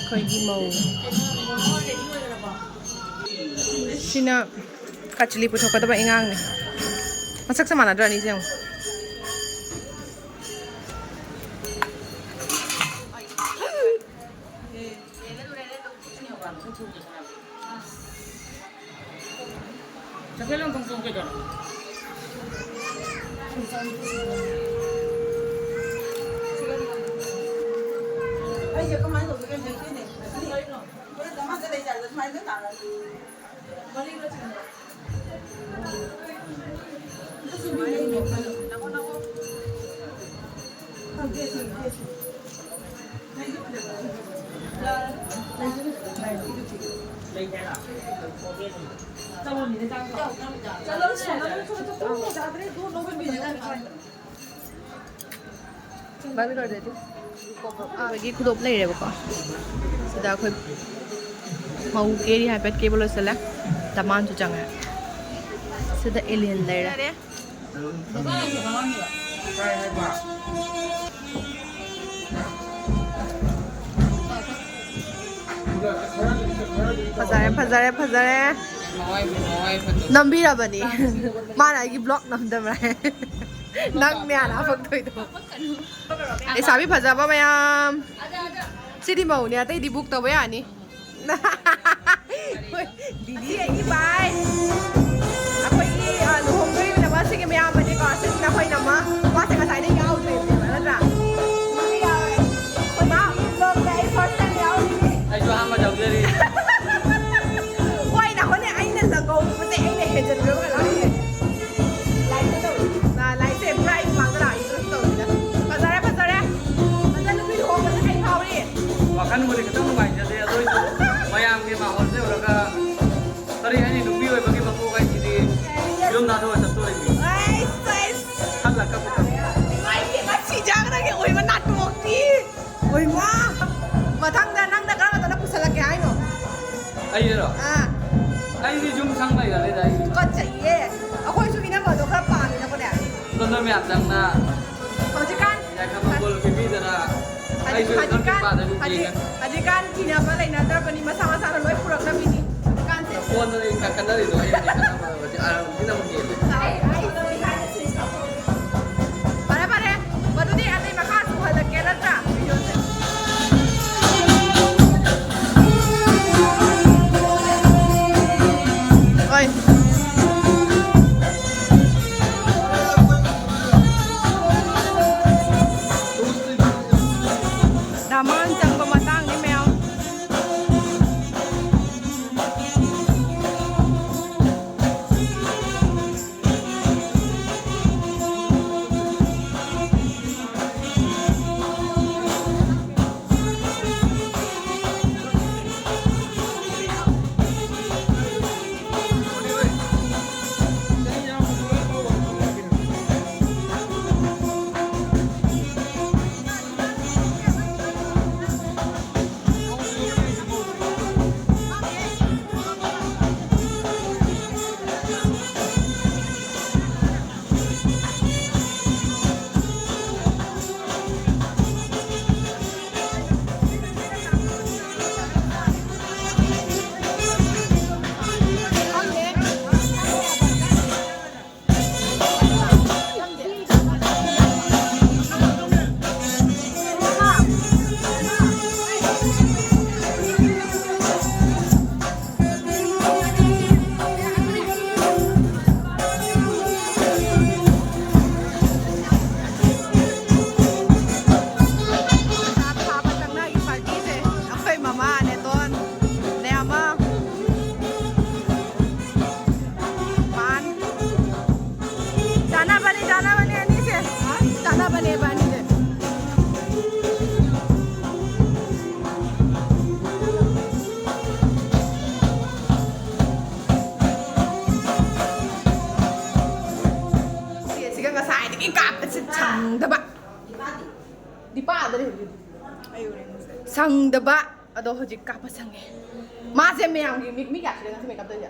ꯑꯩꯈꯣꯏꯒꯤ ꯃꯧ꯫ ꯁꯤꯅ ꯀꯆꯂꯤ ꯄꯨꯊꯣꯛꯀꯗꯕ ꯏꯉꯥꯡꯅꯦ꯫ ꯃꯁꯛꯁꯦ ꯃꯥꯟꯅꯗ꯭ꯔꯥ ꯑꯅꯤꯁꯦ ꯌꯦꯡꯉꯨ꯫ ꯑꯩꯁꯦ ꯀꯃꯥꯏꯅ ꯇꯧꯗꯣꯏꯅꯣ ꯍꯩꯇꯦꯅꯦ꯫ ꯍꯣꯔꯦꯟ ꯆꯥꯝꯃꯉꯥꯗ ꯂꯩ ꯆꯥꯏꯗ ꯁꯨꯃꯥꯏꯅ ꯂꯣꯏ ꯇꯥꯔꯅꯤ꯫ ꯑꯩꯈꯣꯏꯒꯤ ꯈꯨꯗꯣꯞ ꯂꯩꯔꯦꯕꯀꯣ꯫ ꯁꯤꯗ ꯑꯩꯈꯣꯏ ꯃꯧ ꯀꯦꯔꯤ ꯍꯥꯏꯐꯦꯠ ꯀꯦꯕ ꯂꯣꯏꯁꯤꯜꯂꯦ꯫ ꯗꯃꯥꯟꯁꯨ ꯆꯪꯉꯦ꯫ ꯁꯤꯗ ꯑꯦꯂꯤꯌꯟ ꯂꯩꯔꯦ꯫ ꯐꯖꯔꯦ, ꯐꯖꯔꯦ, ꯐꯖꯔꯦ꯫ ꯅꯝꯕꯤꯔꯕꯅꯤ꯫ ꯃꯥꯅ ꯑꯩꯒꯤ ꯕ꯭ꯂꯣꯛ ꯅꯝꯗꯕ꯭ꯔꯥ? ꯅꯪꯅꯦ ꯑꯅꯥ ꯐꯪꯗꯣꯏꯗꯣ꯫ ꯂꯩꯁꯥꯕꯤ ꯐꯖꯕ ꯃꯌꯥꯝ꯫ ꯁꯤꯗꯤ ꯃꯧꯅꯦ, ꯑꯇꯩꯗꯤ ꯕꯨꯛ ꯇꯧꯕ ꯌꯥꯅꯤ꯫ ꯗꯤꯗꯤ ꯑꯩꯒꯤ ꯚꯥꯏ꯫ ꯑꯩꯈꯣꯏꯒꯤ, ꯑ, ꯂꯨꯍꯣꯡꯗꯣꯔꯤꯕ ꯅꯃ ꯑꯁꯤꯒꯤ ꯃꯌꯥꯝꯕꯅꯤꯀꯣ꯫ ꯑꯁꯤꯁꯤꯅ ꯑꯩꯈꯣꯏ ꯅꯃ꯫ ꯃꯥꯁꯦ ꯉꯁꯥꯏꯗꯩ ꯌꯥꯎꯗ꯭ꯔꯤꯕꯅꯦꯕ, ꯅꯠꯇ꯭ꯔꯥ? ꯃꯥ ꯑꯩ first time ꯌꯥꯎꯔꯤꯅꯦ꯫ ꯑꯩꯁꯨ ꯑꯍꯥꯟꯕ ꯌꯥꯎꯖꯔꯤ꯫ ꯍꯣꯏ, ꯅꯍꯣꯅꯦ, ꯑꯩꯅ ꯂꯪꯍꯧꯕꯁꯦ ꯑꯩꯅ ꯍꯦꯟꯖꯟꯈ꯭ꯔꯕ ꯀꯩꯅꯣ ꯈꯪꯗꯦ꯫ ꯂꯥꯏꯛꯁꯦ ꯇꯧꯔꯤ꯫ ꯑ, ꯂꯥꯏꯛꯁꯦ ꯄꯨꯔꯥ ꯑꯩꯒꯤ ꯃꯥꯡꯗ ꯂꯥꯛꯏ꯫ ꯇꯧꯔꯤꯗ꯫ ꯐꯖꯔꯦ, ꯐꯖꯔꯦ꯫ ꯐꯖ ꯅꯨꯄꯤ ꯂꯨꯍꯣꯡꯕꯁꯦ ꯀꯩ ꯐꯥꯎꯔꯤ? ꯋꯥꯈꯜꯕꯨꯗꯤ ꯈꯤꯇꯪ ꯅꯨꯡꯉꯥꯏꯖꯗꯦ, ꯑꯗꯨ ꯑꯣꯏꯁꯨ ꯃꯌꯥꯝꯒꯤ ꯃꯥꯍꯣꯜꯁꯦ ꯎꯔꯒ, ꯀꯔꯤ ꯍꯥꯏꯅꯤ, ꯅꯨꯄꯤ ꯑꯣꯏꯕꯒꯤ ꯃꯄꯣꯛ ꯍꯥꯏꯁꯤꯗꯤ ꯌꯨꯝ ꯊꯥꯗꯣꯛꯑ ꯆꯠꯄ ꯑꯩꯔꯣ? ꯑꯥ꯫ ꯑꯩꯗꯤ ꯌꯨꯝ ꯁꯪ ꯂꯩꯔꯔꯣꯏꯗ, ꯑꯩꯗꯤ꯫ ꯇꯨꯀꯠꯆꯩꯌꯦ꯫ ꯑꯩꯈꯣꯏꯁꯨ ꯏꯅꯝꯃꯗꯣ ꯈꯔ ꯄꯥꯝꯃꯤꯅꯀꯣꯅꯦ꯫ ꯑꯗꯣ ꯅꯣꯏ ꯃꯌꯥꯝ ꯆꯪꯅ ꯍꯧꯖꯤꯛꯀꯥꯟ ꯌꯥꯏꯐ ꯃꯪꯒꯣꯜ ꯄꯤꯕꯤꯗꯅ ꯍꯧꯖꯤꯛ-, ꯑꯩꯁꯨ ꯍꯧꯖꯤꯛꯀꯥꯟ, ꯅꯪꯒꯤ ꯄꯥꯗ ꯍꯧꯖꯤꯛ-, ꯅꯨꯡꯁꯤꯒꯅꯤ꯫ ꯍꯧꯖꯤꯛꯀꯥꯟ ꯊꯤꯅꯕ ꯂꯩꯅꯗ꯭ꯔꯕꯅꯤ, ꯃꯁꯥ ꯃꯁꯥꯅ ꯂꯣꯏ ꯄꯨꯔꯛꯅꯕꯤꯅꯤ ꯍꯧꯖꯤꯛꯀꯥꯟꯁꯦ꯫ ꯐꯣꯟꯗ ꯑꯩ ꯀꯟꯅꯔꯤꯗꯣ ꯑꯩ ꯍꯧꯖꯤꯛ ꯀꯟꯅꯕ ꯍꯧꯖꯤꯛ ꯑꯥꯔꯝꯁꯤꯅ ꯑꯃꯨꯛ ꯍꯦꯜꯂꯦ꯫ ꯑꯩ, ꯑꯩ, ꯑꯩ, ꯑꯩ, ꯐꯔꯦ, ꯐꯔꯦ꯫ ꯃꯗꯨꯗꯤ ꯑꯇꯩ ꯃꯈꯥ ꯁꯨꯍꯜꯂꯛꯀꯦ ꯅꯠꯇ꯭ꯔꯥ? ꯚꯤꯗꯤꯑꯣꯁꯦ꯫ ꯍꯣꯏ꯫ ꯗꯃꯥꯟ ꯆꯪꯕ ꯃꯇꯥꯡꯅꯤ ꯃꯌꯥꯝ꯫ ꯆꯥꯛ ꯆꯥꯕ ꯆꯪꯅꯒꯤ ꯄꯥꯔꯇꯤꯁꯦ ꯑꯩꯈꯣꯏ ꯃꯃꯥ, ꯅꯦꯇꯣꯟ, ꯅꯌꯥꯃ, ꯄꯥꯟ꯫ ꯆꯥꯅꯕꯅꯤ, ꯆꯥꯅꯕꯅꯤ ꯑꯅꯤꯁꯦ꯫ ꯆꯥꯅꯕꯅꯦꯕ ꯑꯅꯤꯁꯦ꯫ ꯁꯤꯒ ꯉꯁꯥꯏꯗꯒꯤ ꯀꯥꯞꯄꯁꯦ ꯁꯪꯗꯕ꯫ ꯗꯤꯄꯥꯗ ꯂꯩ ꯍꯧꯖꯤꯛ꯫ ꯁꯪꯗꯕ꯫ ꯑꯗꯣ ꯍꯧꯖꯤꯛ ꯀꯥꯞꯄ ꯁꯪꯉꯦ꯫ ꯃꯥꯁꯦ ꯃꯌꯥꯝꯒꯤ ꯃꯤ, ꯃꯤ ꯀꯌꯥ ꯁꯨꯔꯦ ꯉꯁꯤ ꯃꯦꯀꯞ ꯇꯧꯔꯤꯁꯦ?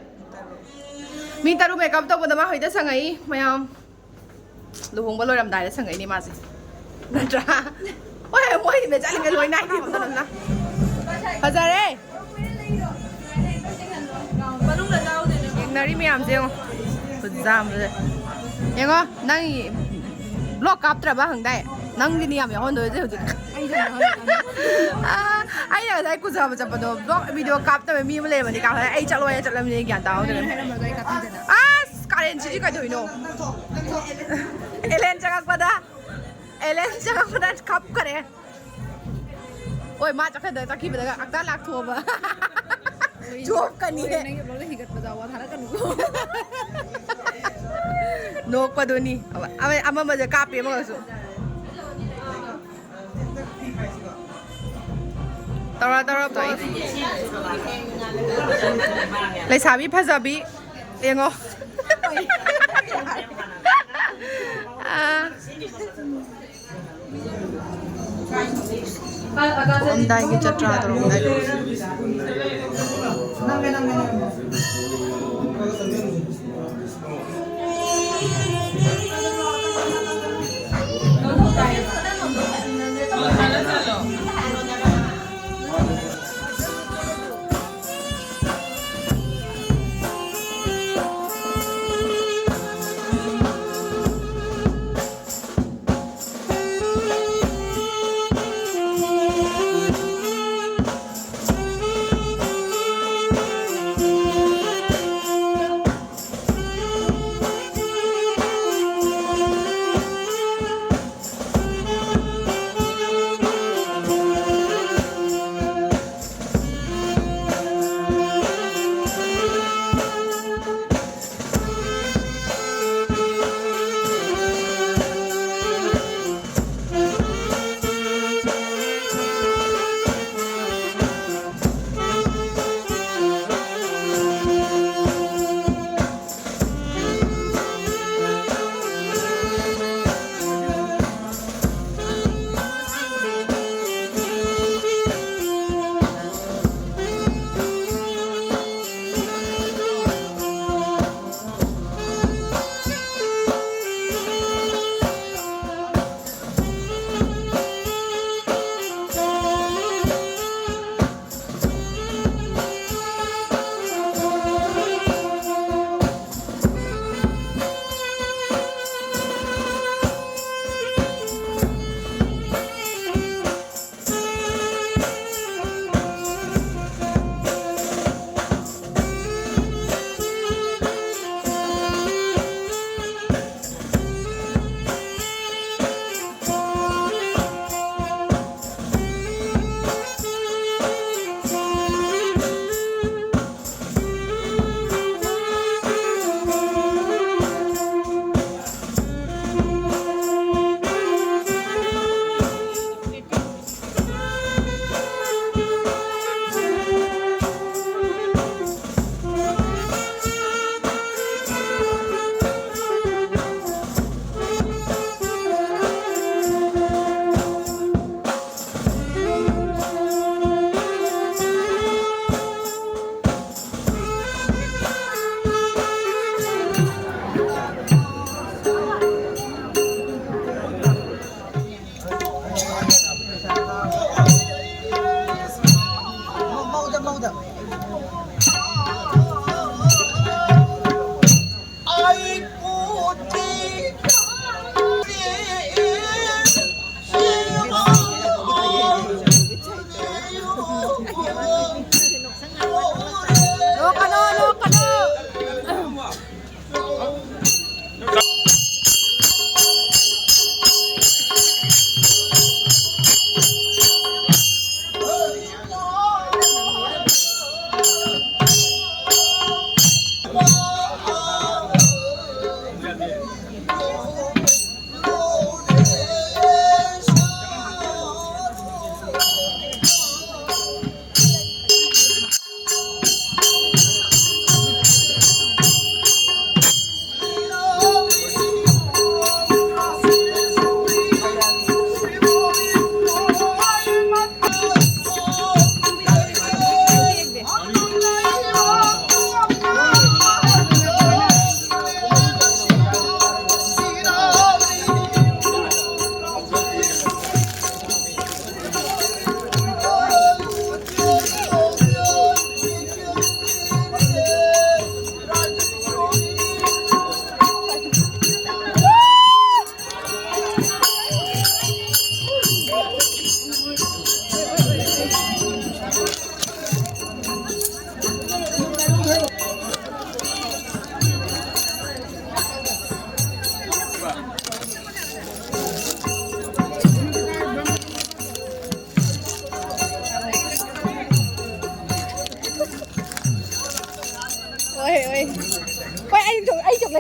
ꯃꯤ ꯇꯔꯨꯛ ꯃꯦꯀꯞ ꯇꯧꯕꯗ ꯃꯥ ꯍꯣꯏꯗ ꯁꯪꯉꯛꯏ ꯃꯌꯥꯝ꯫ ꯂꯨꯍꯣꯡꯕ ꯂꯣꯏꯔꯝꯗꯥꯏꯗ ꯁꯪꯉꯛꯏꯅꯦ ꯃꯥꯁꯦ, ꯅꯠꯇ꯭ꯔꯥ? ꯍꯣꯏ, ꯃꯣꯏꯅ ꯆꯠꯂꯤꯉꯩ ꯂꯣꯏ ꯅꯥꯏꯗꯦꯕ ꯃꯇꯝꯗ꯫ ꯐꯖꯔꯦ꯫ ꯌꯦꯡꯅꯔꯤ ꯃꯌꯥꯝꯁꯦ ꯌꯦꯡꯉꯣ꯫ ꯈꯨꯖꯥꯝꯁꯦ꯫ ꯌꯦꯡꯉꯣ, ꯅꯪ ꯕ꯭ꯂꯣꯛ ꯀꯥꯞꯇ꯭ꯔꯕ ꯍꯪꯗꯥꯏ? ꯅꯪꯒꯤꯅꯤ ꯌꯥꯝ ꯌꯥꯎꯍꯟꯗꯣꯏꯁꯦ ꯍꯧꯖꯤꯛ꯫ ꯑꯥ, ꯑꯩꯅ ꯉꯁꯥꯏ ꯀꯨꯖꯕ ꯆꯠꯄꯗꯣ ꯕ꯭ꯂꯣꯛ ꯚꯤꯗꯤꯑꯣ ꯀꯥꯞꯇꯕ ꯃꯤ ꯑꯃ ꯂꯩꯔꯝꯃꯗꯤ ꯀꯥꯞ-, ꯑꯩ ꯆꯠꯂꯣ, ꯑꯩ ꯆꯠꯂꯝꯅꯤ, ꯑꯩ ꯒ꯭ꯌꯥꯟ ꯇꯥꯍꯧꯗ꯭ꯔꯦ꯫ ꯑꯁ, ꯀꯥꯔꯦꯟꯁꯤꯗꯤ ꯀꯩꯗꯧꯔꯤꯅꯣ? ꯑꯦꯂꯦꯟ ꯆꯪꯉꯛꯄꯗ, ꯑꯦꯂꯦꯟ ꯆꯪꯉꯛꯄꯗ ꯀꯞꯈꯔꯦ꯫ ꯍꯣꯏ, ꯃꯥ ꯆꯠꯈ꯭ꯔꯗ-, ꯆꯠꯈꯤꯕꯗꯒ ꯑꯝꯇ ꯂꯥꯛꯊꯣꯛꯑꯕ꯫ ꯆꯣꯞꯀꯅꯤꯍꯦ꯫ ꯅꯪꯒꯤ ꯕ꯭ꯂꯣꯛꯇ ꯍꯤꯒꯠꯄꯗ ꯋꯥ ꯊꯥꯔꯛꯀꯅꯨꯀꯣ꯫ ꯅꯣꯛꯄꯗꯨꯅꯤ꯫ ꯑꯃ-, ꯑꯃ-, ꯑꯃꯃꯁꯦ ꯀꯥꯞꯄꯦ ꯑꯃꯒꯁꯨ꯫ ꯇꯧꯔ ꯇꯧꯔ ꯄꯣꯁ꯫ ꯂꯩꯁꯥꯕꯤ ꯐꯖꯕꯤ ꯌꯦꯡꯉꯣ꯫ ꯑꯥ꯫ ꯊꯣꯛꯑꯝꯗꯥꯏꯒꯤ ꯖꯇ꯭ꯔꯥ ꯇꯧꯔꯝꯗꯥꯏ꯫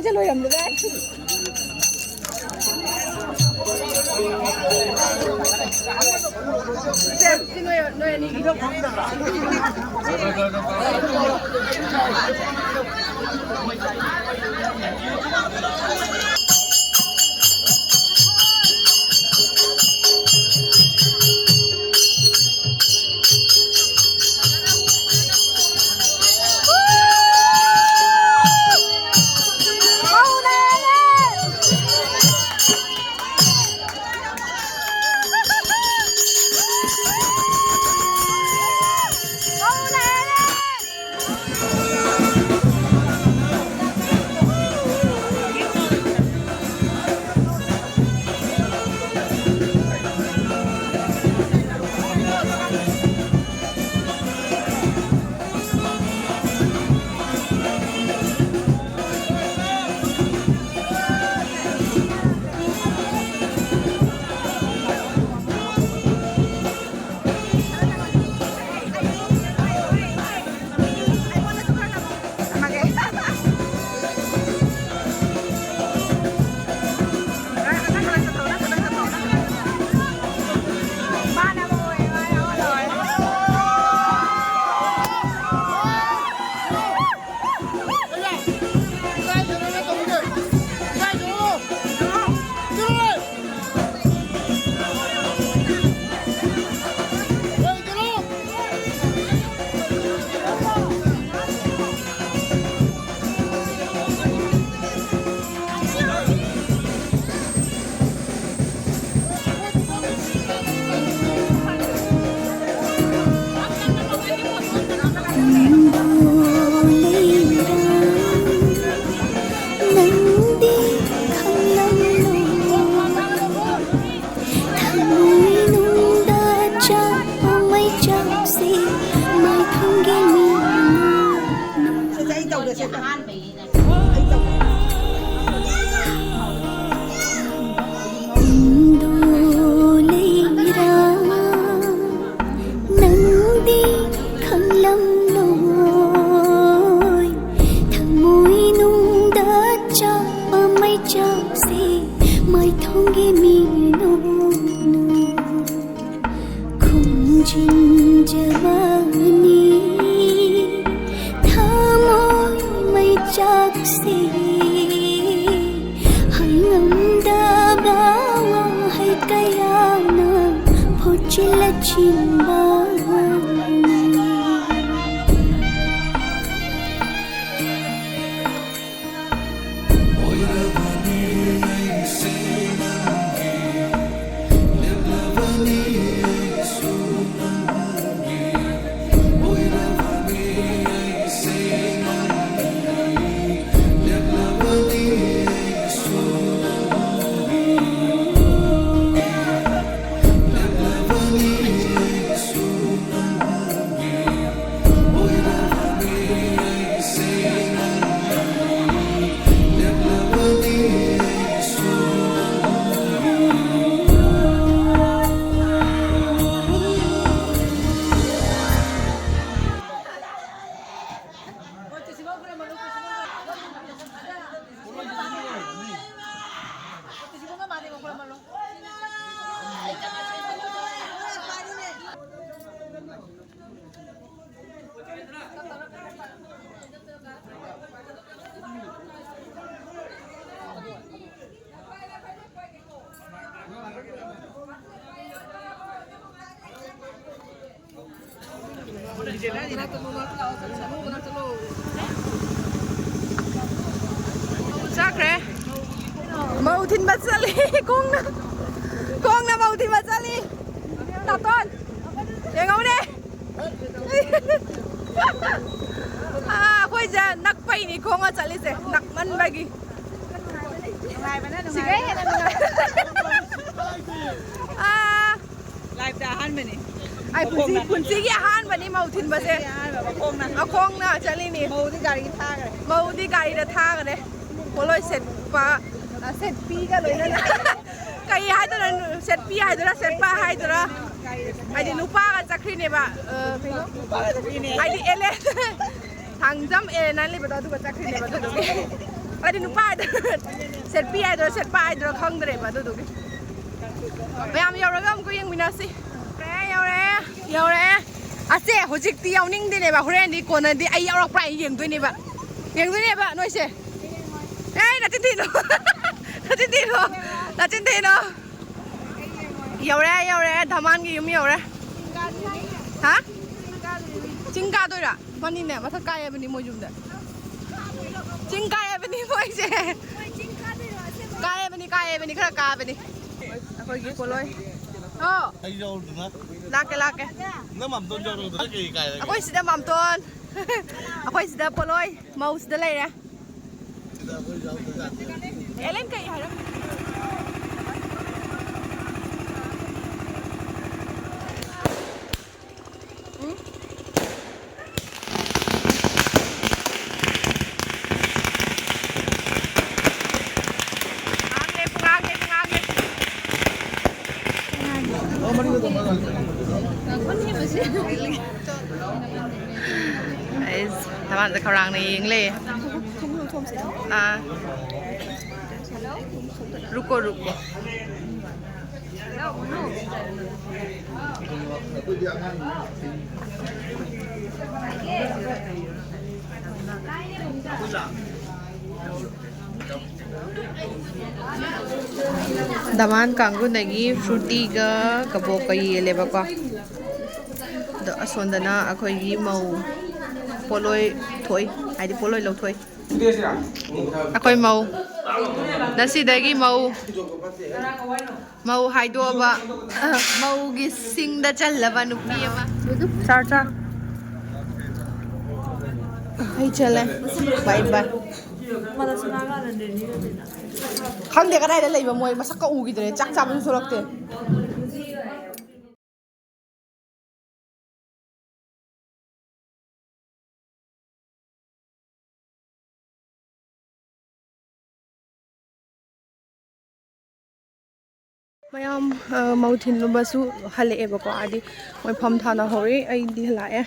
ꯆꯠꯂꯣ ꯌꯥꯝ ꯅꯨꯡꯉꯥꯏ꯫ ꯁꯦ, ꯁꯤ ꯅꯣꯏ, ꯅꯣꯏ ꯑꯅꯤꯒꯤꯗꯣ꯫ ꯃꯥꯏꯊꯣꯡꯒꯤ ꯃꯤꯅꯣꯛꯅ ꯈꯨꯝꯖꯤꯟꯖꯕꯅꯤ꯫ ꯊꯃꯣꯏ ꯃꯩꯆꯥꯛꯁꯦ ꯍꯥꯏꯉꯝꯗꯕ ꯋꯥꯍꯩ ꯀꯌꯥꯅ ꯐꯨꯠꯆꯤꯜꯂꯆꯤꯟꯕꯅꯤ꯫ ꯆꯥꯈ꯭ꯔꯦ꯫ ꯃꯧ ꯊꯤꯟꯕ ꯆꯠꯂꯤ꯫ ꯈꯣꯡꯅ, ꯈꯣꯡꯅ ꯃꯧ ꯊꯤꯟꯕ ꯆꯠꯂꯤ꯫ ꯇꯥꯇꯣꯟ, ꯌꯦꯡꯉꯧꯅꯦ꯫ ꯑꯥ, ꯑꯩꯈꯣꯏꯁꯦ ꯅꯛꯄꯩꯅꯤ ꯈꯣꯡꯅ ꯆꯠꯂꯤꯁꯦ, ꯅꯛꯃꯟꯕꯒꯤ꯫ ꯅꯨꯡꯉꯥꯏꯕꯅ ꯁꯤꯗꯩ ꯍꯦꯟꯅ ꯅꯨꯡꯉꯥꯏ꯫ ꯑꯥ꯫ ꯂꯥꯏꯐꯇ ꯑꯍꯥꯟꯕꯅꯤ꯫ ꯑꯩ ꯄꯨꯟꯁꯤ, ꯃꯈꯣꯡꯅ꯫ ꯄꯨꯟꯁꯤꯒꯤ ꯑꯍꯥꯟꯕꯅꯤ ꯃꯧ ꯊꯤꯟꯕꯁꯦ꯫ ꯑꯍꯥꯟꯕ ꯃꯈꯣꯡꯅ꯫ ꯃꯈꯣꯡꯅ ꯆꯠꯂꯤꯅꯤ꯫ ꯃꯧꯗꯤ ꯒꯥꯔꯤ ꯊꯥꯈ꯭ꯔꯦ꯫ ꯃꯧꯗꯤ ꯒꯥꯔꯤꯗ ꯊꯥꯈ꯭ꯔꯦ꯫ ꯄꯣꯠꯂꯣꯏ ꯁꯦꯠꯄ, ꯑ, ꯁꯦꯠꯄꯤꯒ ꯂꯣꯏꯅꯅ꯫ ꯀꯩ ꯍꯥꯏꯗꯣꯏꯅꯣ? ꯁꯦꯠꯄꯤ ꯍꯥꯏꯗꯣꯏꯔꯥ, ꯁꯦꯠꯄ ꯍꯥꯏꯗꯣꯏꯔꯥ? ꯒꯥꯔꯤꯗ ꯁꯦꯠꯄ꯫ ꯍꯥꯏꯗꯤ ꯅꯨꯄꯥꯒ ꯆꯠꯈ꯭ꯔꯤꯅꯦꯕ, ꯑ, ꯀꯩꯅꯣ? ꯅꯨꯄꯥꯒ ꯆꯠꯈ꯭ꯔꯤꯅꯦ꯫ ꯍꯥꯏꯗꯤ ꯑꯦꯂꯦꯟ꯫ ꯊꯥꯡꯖꯝ ꯑꯦꯂꯦꯟ ꯍꯥꯏꯅ ꯂꯩꯕꯗꯣ, ꯑꯗꯨꯒ ꯆꯠꯈ꯭ꯔꯤꯅꯦꯕ ꯑꯗꯨꯗꯨꯒꯤ꯫ ꯍꯥꯏꯗꯤ ꯅꯨꯄꯥ ꯍꯥꯏꯗꯣ ꯁꯦꯠꯄꯤ ꯍꯥꯏꯗꯣꯏꯔꯥ ꯁꯦꯠꯄ ꯍꯥꯏꯗꯣꯏꯔꯥ ꯈꯪꯗ꯭ꯔꯦꯕ꯫ ꯑꯗꯨꯗꯨꯒꯤ ꯃꯌꯥꯝ ꯌꯧꯔꯒ ꯑꯃꯨꯛꯀ ꯌꯦꯡꯃꯤꯟꯅꯁꯤ꯫ ꯌꯧꯔꯦ, ꯌꯧꯔꯦ, ꯌꯧꯔꯦ꯫ ꯑꯁꯦ ꯍꯧꯖꯤꯛꯇꯤ ꯌꯥꯎꯅꯤꯡꯗꯦꯅꯦꯕ, ꯍꯣꯔꯦꯟꯗꯤ ꯀꯣꯟꯅꯗꯤ ꯑꯩ ꯌꯥꯎꯔꯛꯄ꯭ꯔꯥ ꯍꯥꯏꯅ ꯌꯦꯡꯗꯣꯏꯅꯦꯕ꯫ ꯌꯦꯡꯗꯣꯏꯅꯦꯕ ꯅꯣꯏꯁꯦ꯫ ꯑꯦ, ꯅꯆꯤꯟ ꯊꯤꯅꯣ꯫ ꯅꯆꯤꯟ ꯊꯤꯅꯣ꯫ ꯅꯆꯤꯟ ꯊꯤꯅꯣ꯫ ꯌꯧꯔꯦ, ꯌꯧꯔꯦ, ꯙꯃꯥꯟꯒꯤ ꯌꯨꯝ ꯌꯧꯔꯦ꯫ ꯍꯥ? ꯆꯤꯡ ꯀꯥꯗꯣꯏꯔꯥ? ꯃꯥꯅꯤꯅꯦ, ꯃꯊꯛ ꯀꯥꯏ ꯍꯥꯏꯕꯅꯤ ꯃꯣꯏ ꯌꯨꯝꯗ꯫ ꯆꯤꯡ ꯀꯥꯏ ꯍꯥꯏꯕꯅꯤ ꯃꯣꯏꯁꯦ꯫ ꯀꯥꯏ ꯍꯥꯏꯕꯅꯤ, ꯀꯥꯏ ꯍꯥꯏꯕꯅꯤ, ꯈꯔ ꯀꯥꯕꯅꯤ꯫ ꯑꯩꯈꯣꯏꯒꯤ ꯄꯣꯂꯣꯏ꯫ ꯑꯣ꯫ ꯑꯩ ꯌꯥꯎꯗꯅ꯫ ꯂꯥꯛꯀꯦ, ꯂꯥꯛꯀꯦ꯫ ꯅꯪ ꯃꯥꯝꯇꯣꯟ ꯌꯥꯎꯔꯒ ꯀꯩ ꯀꯥꯏꯔꯒꯦ? ꯑꯩꯈꯣꯏ ꯁꯤꯗ ꯃꯥꯝꯇꯣꯟ꯫ ꯑꯩꯈꯣꯏ ꯁꯤꯗ ꯄꯣꯂꯣꯏ꯫ ꯃꯧ ꯁꯤꯗ ꯂꯩꯔꯦ꯫ ꯑꯦꯂꯦꯟ ꯀꯩ ꯍꯥꯏꯔꯝꯃꯤ? ꯎꯝ? ꯉꯥꯡꯉꯦ, ꯉꯥꯡꯉꯦ, ꯉꯥꯡꯉꯦ꯫ ꯑꯩꯁ, ꯅꯃꯥꯟꯗ ꯈꯧꯔꯥꯡꯅ ꯌꯦꯡ ꯂꯩꯌꯦ꯫ ꯑꯥ꯫ ꯔꯨꯀꯣ, ꯔꯨꯀꯣ꯫ ꯗꯃꯥꯟ ꯀꯥꯡꯕꯨꯅꯒꯤ ꯐ꯭ꯔꯨꯇꯤꯒ ꯀꯕꯣꯛꯀ ꯌꯦꯜꯂꯦꯕꯀꯣ꯫ ꯑꯗꯣ ꯑꯁꯣꯝꯗꯅ ꯑꯩꯈꯣꯏꯒꯤ ꯃꯧ ꯄꯣꯠꯂꯣꯏ ꯊꯣꯛꯏ, ꯍꯥꯏꯗꯤ ꯄꯣꯠꯂꯣꯏ ꯂꯧꯊꯣꯛꯏ꯫ ꯑꯩꯈꯣꯏ ꯃꯧ, ꯉꯁꯤꯗꯒꯤ ꯃꯧ, ꯃꯧ ꯍꯥꯏꯗꯣꯛꯑꯕ, ꯃꯧꯒꯤ ꯁꯤꯡꯗ ꯆꯜꯂꯕ ꯅꯨꯄꯤ ꯑꯃ꯫ ꯆꯥꯔ, ꯆꯥꯔ꯫ ꯑꯩ ꯆꯠꯂꯦ꯫ ꯕꯥꯏ ꯕꯥꯏ꯫ ꯈꯪꯗꯦ ꯀꯗꯥꯏꯗ ꯂꯩꯕ ꯃꯣꯏ, ꯃꯁꯛꯀ ꯎꯈꯤꯗ꯭ꯔꯦ꯫ ꯆꯥꯛ ꯆꯥꯕꯁꯨ ꯊꯣꯛꯂꯛꯇꯦ꯫ ꯃꯌꯥꯝ, ꯑ, ꯃꯧ ꯊꯤꯟꯕꯁꯨ ꯍꯜꯂꯛꯑꯦꯕꯀꯣ, ꯍꯥꯏꯗꯤ ꯃꯣꯏ ꯐꯝ ꯊꯥꯅꯍꯧꯔꯤ, ꯑꯩꯗꯤ ꯍꯜꯂꯛꯑꯦ꯫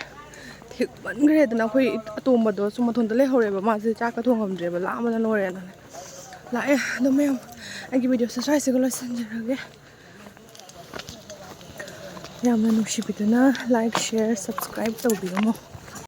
ꯍꯤꯛꯃꯟꯈ꯭ꯔꯦꯗꯅ ꯑꯩꯈꯣꯏ ꯑꯇꯣꯝꯕꯗꯣ ꯁꯨꯝ ꯃꯊꯣꯟꯗ ꯂꯩꯍꯧꯔꯦꯕ꯫ ꯃꯥꯁꯦ ꯆꯥꯛꯀ ꯊꯣꯡꯉꯝꯗ꯭ꯔꯦꯕ, ꯂꯥꯝꯕꯅ ꯂꯣꯏꯔꯦꯅ꯫ ꯂꯥꯛꯑꯦ꯫ ꯑꯗꯣ ꯃꯌꯥꯝ, ꯑꯩꯒꯤ ꯚꯤꯗꯤꯑꯣꯁꯦ ꯁ꯭ꯋꯥꯏꯁꯤꯒ ꯂꯣꯏꯁꯤꯟꯖꯔꯒꯦ꯫ ꯌꯥꯝꯅ ꯅꯨꯡꯁꯤꯕꯤꯗꯨꯅ like, share, subscribe ꯇꯧꯕꯤꯔꯝꯃꯣ꯫